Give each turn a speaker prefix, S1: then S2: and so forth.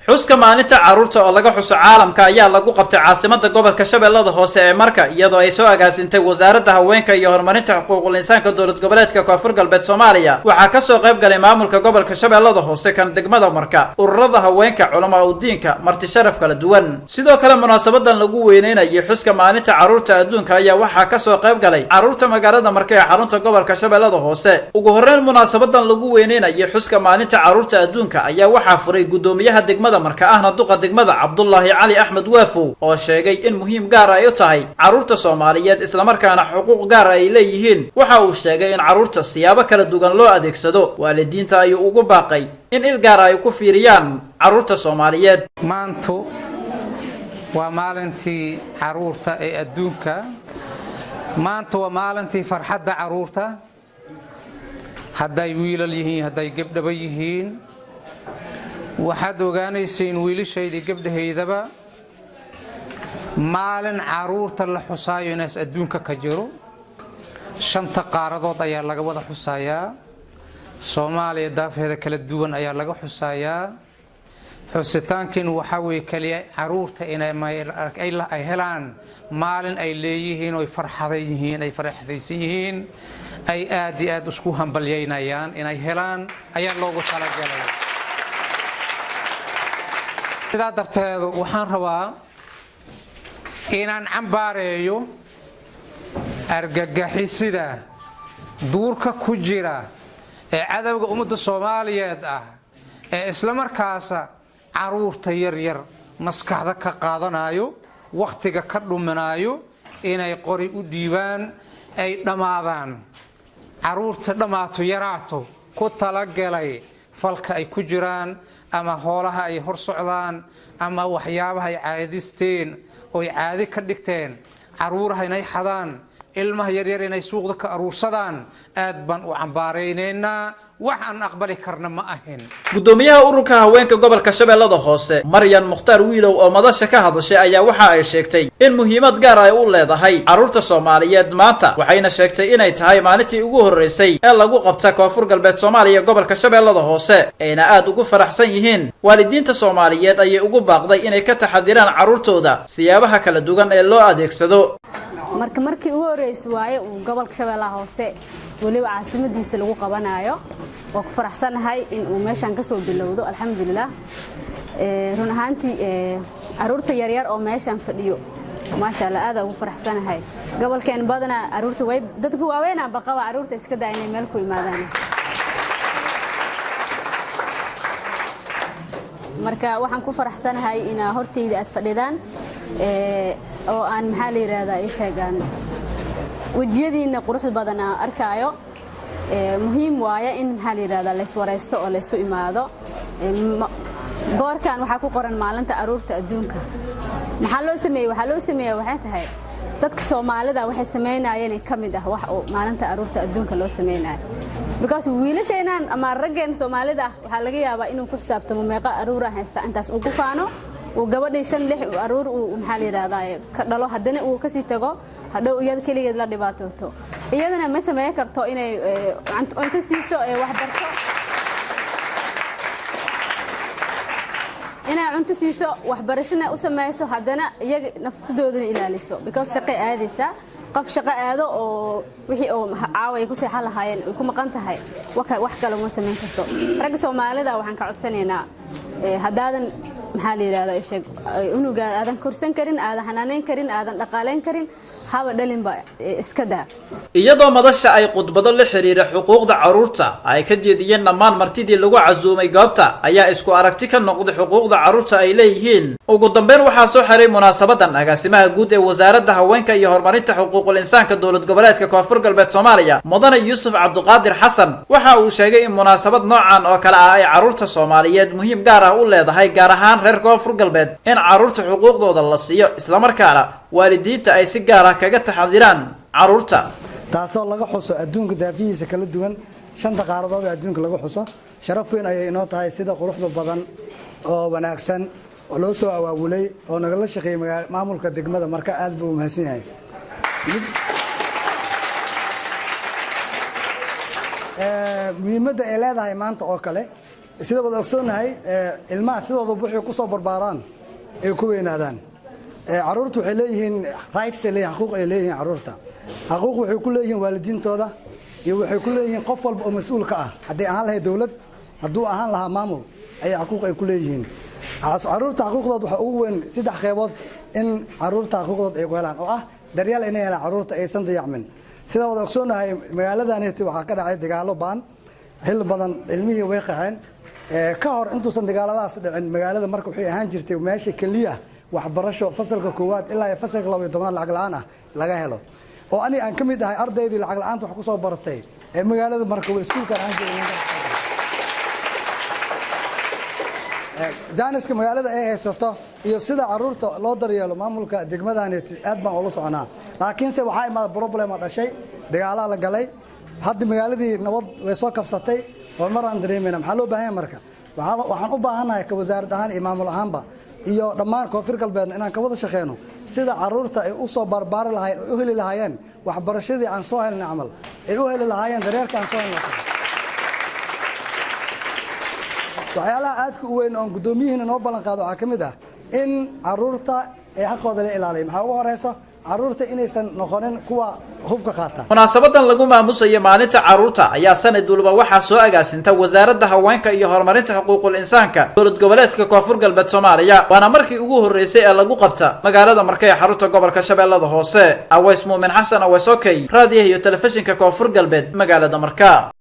S1: Xuska maalinta carruurta oo laga xuso caalamka ayaa lagu qabtay caasimada gobolka Shabeellada Hoose ee Marka, iyadoo ay soo agaasintay Wasaaradda Haweenka iyo Horumarinta Xuquuqul Insaanka Dowlad Goboleedka Koonfur Galbeed Soomaaliya. Waxaa kasoo qayb galay maamulka gobolka Shabeellada Hoose, kan degmada Marka, ururada haweenka, culamaa udiinka, marti sharaf kala duwan. Sidoo kale, munaasabadan lagu weyneynayay xuska maalinta carruurta adduunka ayaa waxaa kasoo qayb galay carruurta magaalada Marka ee xarunta gobolka Shabeellada Hoose. Ugu horreyn, munaasabadan lagu weyneynayay xuska maalinta carruurta adduunka ayaa waxaa furay guddoomiyaha degmada Marka, ahna duqa degmada, Cabdulaahi Cali Axmed Waafow, oo sheegay in muhiim gaar ay u tahay carruurta Soomaaliyeed, islamarkaana xuquuq gaar ay leeyihiin. Waxa uu sheegay in carruurta siyaabo kala duwan loo adeegsado. Waalidiinta ayuu ugu baaqay in il gaar ay ku fiiriyaan carruurta Soomaaliyeed.
S2: Maantu waa maalintii caruurta ee adduunka. Maanta waa maalintii farxadda caruurta, hadday wiilal yihiin, hadday gabdhaba yihiin. Waxaad ogaanayseen, wiilashaydii, gabdhahaydaba, maalin caruurta la xusaayo inaas adduunka ka jiro. Shanta qaaradood ayaa laga wada xusaayaa, Soomaaliya daafheeda kala duwan ayaa laga xusaayaa. Xusitaankiin waxaa weeye keliya caruurta inay ay helaan maalin ay leeyihiin, oy farxaday yihiin, ay farxadaysan yihiin, ay aad iyo aad isku hambalyaynayaan inay helaan ayaa loogu talagalay. Sidaa darteedu waxaan rabaa inaan cambaareeyo argagixisida duurka ku jira ee cadowga ummadda Soomaaliyeed ah, ee islamarkaasa caruurta yaryar maskaxda ka qaadanayo, wakhtiga ka dhuminaayo, inay qori u dhiibaan, ay dhammaadaan caruurta, dhammaato, yaraato, ku talagalay falka ay ku jiraan ama hoolaha ay hor socdaan ama waxyaabaha ay caadisteen oy caadi ka dhigteen, caruuraha inay xadaan, ilmaha yaryar inay suuqda ka aruursadaan. Aad baan u cambaaraynaynaa, wax aan aqbali karna ma ahin.
S1: Guddoomiyaha ururka haweenka gobolka Shabeellada Hoose, Maryan Mukhtaar Wiilow, oo madasha ka hadashay ayaa waxa ay sheegtay in muhiimad gaar ay u leedahay carruurta Soomaaliyeed maanta. Waxayna sheegtay inay tahay maalintii ugu horreysay ee lagu qabta Koonfur Galbeed Soomaaliya, gobolka Shabeellada Hoose, ayna aad ugu faraxsan yihiin. Waalidiinta Soomaaliyeed ayay ugu baaqday inay ka taxadiraan carruurtooda siyaabaha kala duwan ee loo adeegsado.
S3: Marka markii ugu horreysay waaye uu gobolka Shabeellaha Hoose, weliba caasimadiisa, lagu qabanayo. Waa ku faraxsanahay in uu meeshan ka soo bilowdo, alxamdulilah. Run ahaantii, caruurta yaryar oo meeshan fadhiyo, maasha Allah, aad ugu faraxsanahay. Gobolkeen badanaa caruurta way dadku waaweynaa baqaba, caruurta iska daa inay meel ku imaadaan. Marka waxaan ku faraxsanahay inaa horteyda aad fadhidaan oo aan, maxaa la yidhaahdaa, ii sheegaan, wejiyadiinna quruxda badan aan arkaayo. Muhiim waaye in, maxaa la yidhahdaa, layswaraysto oo laysu imaado. Boorkan waxaa ku qoran maalinta aruurta adduunka. Maxaa loo sameeyey? Waxaa loo sameeya waxay tahay dadka Soomaalida waxay samaynayeen ka mid ah wax oo maalinta aruurta adduunka loo sameynayo, because wiilasheenan ama raggeen Soomaalida ah waxaa laga yaabaa inuu ku xisaabtamo meeqa aruura haysta, intaas uu ku faano, uu gabadhii shan, lix aruur uu, maxaa la yidhahdaa, ka dhalo, haddana uu kasii tago, hadhow iyada keligeed la dhibaatooto. Iyadana ma sameyn karto inay cunto siiso ee wax barto, inay cunto siiso, waxbarashana u samayso, haddana iyaga naftadoodana ilaaliso, because shaqay aadaysaa. Qof shaqo aado oo wixii oo caawa ay ku seexan lahaayeen ay ku maqan tahay, wax kale uma samayn karto. Ragga Soomaalida waxaan ka codsanaynaa, haddaadan, maxaa la yidhahdaa, sheeg, unugaada aadan korsan karin, aadan xanaaneyn karin, aadan dhaqaaleyn karin, haba dhalinba, iska daa.
S1: Iyadoo madasha ay khudbado la xiriira xuquuqda carruurta ay ka jeediyeen dhammaan martidii lagu casuumay goobta, ayaa isku aragti ka noqday xuquuqda carruurta ay leeyihiin. Ugu dambeyn, waxaa soo xiray munaasabadan agaasimaha guud ee Wasaaradda Haweenka iyo Horumarinta Xuquuqul Insaanka Dowlad Goboleedka Koonfur Galbeed Soomaaliya, mudane Yuusuf Cabdiqaadir Xasan. Waxa uu sheegay in munaasabad noocan oo kale ah ay carruurta Soomaaliyeed muhiim gaar ah u leedahay, gaar ahaan reer Koonfur Galbeed, in carruurta xuquuqdooda la siiyo, islamarkaana waalidiinta ay si gaar ah kaga taxadiraan carruurta.
S4: Taasoo laga xuso adduunka daafihiisa kala duwan, shanta qaaradood ee adduunka laga xuso. Sharaf weyn ayay inoo tahay sida quruxda badan oo wanaagsan oo loo soo abaabulay oo nagala shaqeeyey maamulka degmada Marka. Aad buu u mahadsan yahay. Muhiimadda ay leedahay maanta oo kale Sida wada ogsoonnahay, ilmaha sidooda waxay ku soo barbaaraan ay ku weynaadaan. Caruurta waxay leeyihiin rights ay leeyihin, xaquuq ay leeyihiin. Caruurta xaquuq waxay ku leeyihiin waalidiintooda iyo waxay ku leeyihiin qof walba oo mas-uul ka ah. Hadday ahaan lahayd dowlad, hadduu ahaan lahaa maamul, ayay xaquuq ay ku leeyihiin. Caruurta xaquuqdood waxaa ugu weyn saddex qeybood in caruurta xaquuqdood ay ku helaan, oo ah daryeel inay helaan, caruurta aysan dayacmin. Sidaa wada ogsoonnahay, magaaladaneti waxaa ka dhacay dagaalo baan xil badan, ilmihii way qaxeen. Ka hor intuusan dagaaladaas dhicin, magaalada marka waxay ahaan jirtay meesha keliya waxbarasho fasalka koowaad ilaa iyo fasalka 12aad lacag la-aan ah laga helo, oo ani aan ka mid ahay ardaydii lacag la-aanta wax kusoo baratay ee magaalada marka iskuulkan aan joogay. Jaaniska magaalada ay haysato iyo sida caruurta loo daryeelo, maamulka degmadani aad baan ula soconaa, laakiinse waxaa imaada problema dhashay, dagaalaa la galay. Hadda magaaladii nabad way soo kabsatay, horumar aan dareemayna. Maxaa loo baahan yahay marka? Waxaan u baahannahay ka wasaarad ahaan iyo maamul ahaanba iyo dhammaan Koonfur Galbeedna inaan ka wada shaqeyno sida caruurta ay u soo barbaari lahaayeen, ay u heli lahaayeen waxbarashadii aan soo helnay camal, ay u heli lahaayeen daryeelka aan soo helnay. Waxyaalaha aadka u weyn oon guddoomiyihiina noo ballan qaado waxaa ka mid ah in caruurta ay xaqooda la ilaaliyo. Maxaa ugu horeyso? Caruurta inaysan noqonin kuwa hubka qaata.
S1: Munaasabadan lagu maamusayo maalinta caruurta ayaa sanad walba waxaa soo agaasinta Wasaaradda Haweenka iyo Horumarinta Xuquuqul Insaanka Dowlad Goboleedka Koonfur Galbeed Soomaaliya, waana markii ugu horreysay ee lagu qabta magaalada Marka ee xarunta gobolka Shabeellada Hoose. Aways Muumin Xasan Aways, okay, raadiyaha iyo telefishinka Koonfur Galbeed, magaalada Marka.